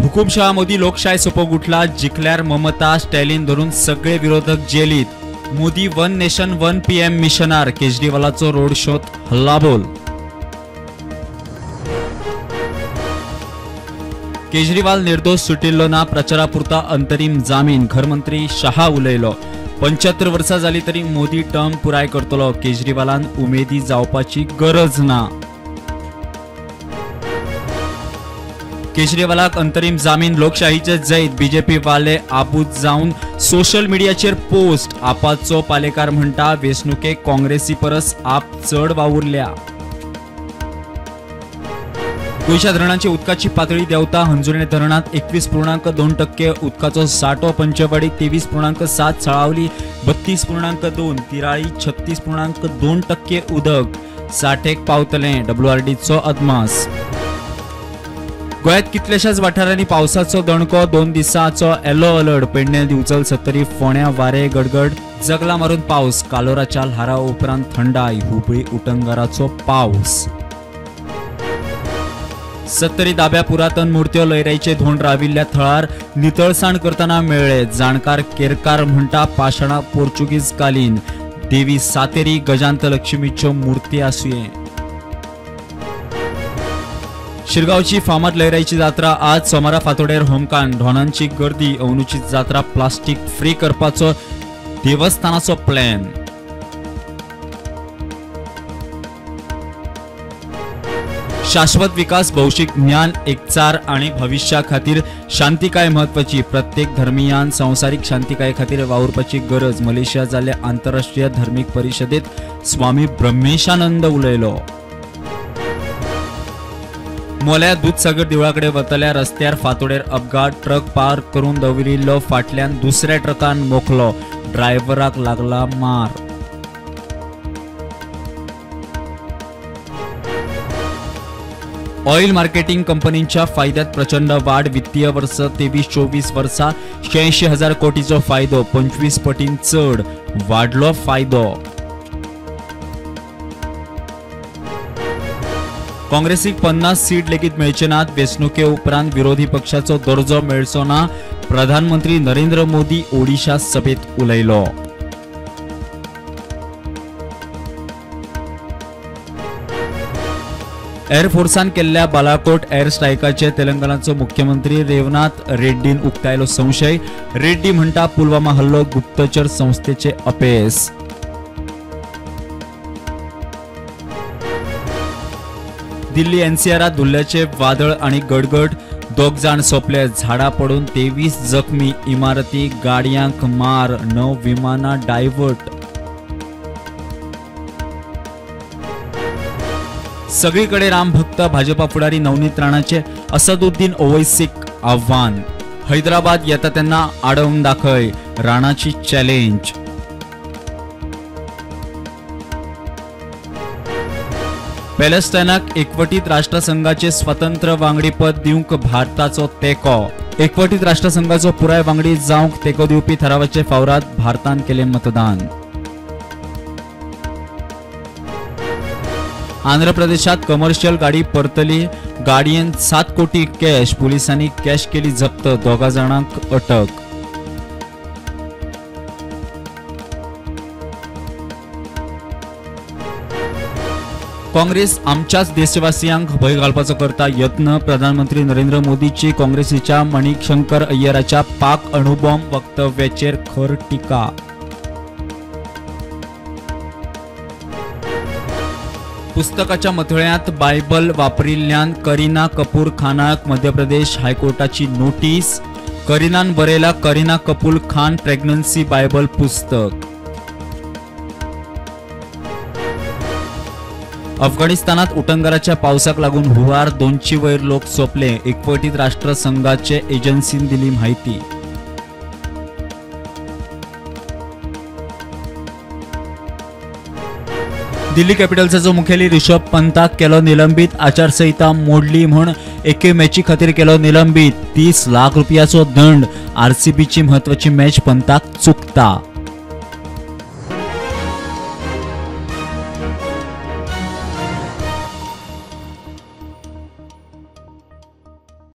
हुकुमशहा मोदी लोकशाय सोपोवंक उठला, जिखल्यार ममता स्टॅलिन धरून सगळे विरोधक जेलीत. Modi one nation one PM मिशनार, केजरीवालाचो road शोत हल्लाबोल. Kejriwal निर्दोष सुटिल्लो ना, प्रचारापुरता अंतरीम जामीन, घरमंत्री शहा उलयलो. 75 वर्सां जाली तरी मोदी टर्म पुराय करतलो, केजरीवालान उमेदी जावपाची गरज ना. केजरीवालाक अंतरीम जामीन लोकशाहीचे जैत, बीजेपी वाले आबूज जावन सोशल मिडियाचेर पोस्ट. आपाचो पालेकार म्हणटा वेंचणुकेक काँग्रेसी परस आप चड वावुरल्या. गोंयच्या धरणांची उदकाची पातळी देंवता. हंजुणे धरणांत 21.2% उदकाचो साठो, पंचवाडी 23.7, साळावली 32.2, तिराळी 36.2% उदक साठेक पावतलें, डब्ल्यूआरडीचो अदमास. गोंयांत कितल्याशाच वाठारांनी पावसाचो दणको, 2 दिसांचो येलो अलर्ट. पेडणे, दिवचल, सत्तरी, फोंड्या वारे गडगड, जगला मारून पावस. कालोराच्या ल्हारा उपरांत थंडाय, हुबळी उटंगाराचो पावस. सत्तरी दाब्या पुरातन मुर्त्यो लयराईचे धोंड राविल्ल्या थळार नितळसाण करतना मेळ्ळे. जाणकार केरकार म्हणटा पाषाणा पोर्चुगीज कालीन देवी सातेरी गजांत लक्ष्मीच्यो मूर्ती आसुये. शिरगांवची फामाद लयराईची जात्रा आज सोमारा फातोडेर होमकान, ढोणांची गर्दी. अवनुची जात्रा प्लास्टीक फ्री करपाचो देवस्थानाचो प्लॅन. शाश्वत विकास, भौशीक ज्ञान, एकचार आणि भविष्या खातीर शांतिकाय म्हत्वाची. प्रत्येक धर्मियान संवसारीक शांतिकाये खातीर वावुरपाची गरज. मलेशिया जाल्ल्या आंतरराष्ट्रीय धर्मीक परिशदेत स्वामी ब्रह्मेशानंद उलयलो. मोल्या दूधसागर देवळाकडे वतल्या रस्त्यार फातोडेर अपघात, ट्रक पार्क करून दवरिल्लो फाटल्यान दुसऱ्या ट्रकान मोखलो, ड्रायव्हराक लागला मार. ऑइल मार्केटिंग कंपनींच्या फायद्यात प्रचंड वाढ. वित्तीय वर्ष 23-24 वर्सा 86,000 कोटीचो फायदो, 25 पटीन चड वाडलो फायदो. काँग्रेसीक 50 सीट लेगीत मेळचे नात. वेंचणुके उपरांत विरोधी पक्षाचो दर्जो मेळचो ना, प्रधानमंत्री नरेंद्र मोदी ओडिशा सभेत उलयलो. एअरफोर्सान केल्ल्या बालाकोट एअर स्ट्रायकाचे तेलंगणाचो मुख्यमंत्री रेवनाथ रेड्डीन उक्तायलो संशय. रेड्डी म्हणटा पुलवामा हल्लो गुप्तचर संस्थेचे अपेस. दिल्ली एनसीआरात धुल्ल्याचे वादळ आणि गडगड, 2 जाण सोंपले, झाडां पडून 23 जखमी, इमारती गाडयांक मार, 9 विमानां डायव्हर्ट. सगळीकडे रामभक्त भाजपा फुडारी नवनीत राणाचे असदुद्दीन ओवैसीक आव्हान. हैदराबाद येता तेन्ना आडोवन दाखय, राणाची चॅलेंज. पॅलेस्टायनाक एकवटीत राष्ट्रसंघाचे स्वतंत्र वांगडीपद दिवंक भारताचो तेंको. एकवटीत राष्ट्रसंघाचो पुराय वांगडी जावंक तेंको दिवपी थारावाचे फावराद भारतान केलें मतदान. आंध्र प्रदेशात कमर्शियल गाडी परतली, गाडयेन 7 कोटी कॅश, पुलिसांनी कॅश केली जप्त, 2 जाणांक अटक. काँग्रेस आमच्याच देशवासियांक भंय घालपाचो करता यत्न. प्रधानमंत्री नरेंद्र मोदीची काँग्रेसीच्या मणिशंकर अय्यराच्या पाक अणुबॉम्ब वक्तव्याचेर खर टीका. पुस्तकाच्या मथळ्यांत बायबल वापरिल्ल्यान करीना कपूर खानाक मध्य प्रदेश हायकोर्टाची नोटीस. करीनान बरयला करीना कपूर खान प्रेग्नन्सी बायबल पुस्तक. अफगाणिस्तानात उटंगाराच्या पावसाक लागून हुंवार, 200 वयर लोक सोंपले. एकवटीत राष्ट्रसंघाचे एजन्सीन दिली माहिती. दिल्ली कॅपिटल्साचो मुखेली ऋषभ पंताक केलो निलंबीत. आचारसंहिता मोडली म्हूण एके मॅची खातीर केलो निलंबीत. 30 लाख रुपयाचो दंड. आरसीबीची म्हत्वाची मॅच पंताक चुकता.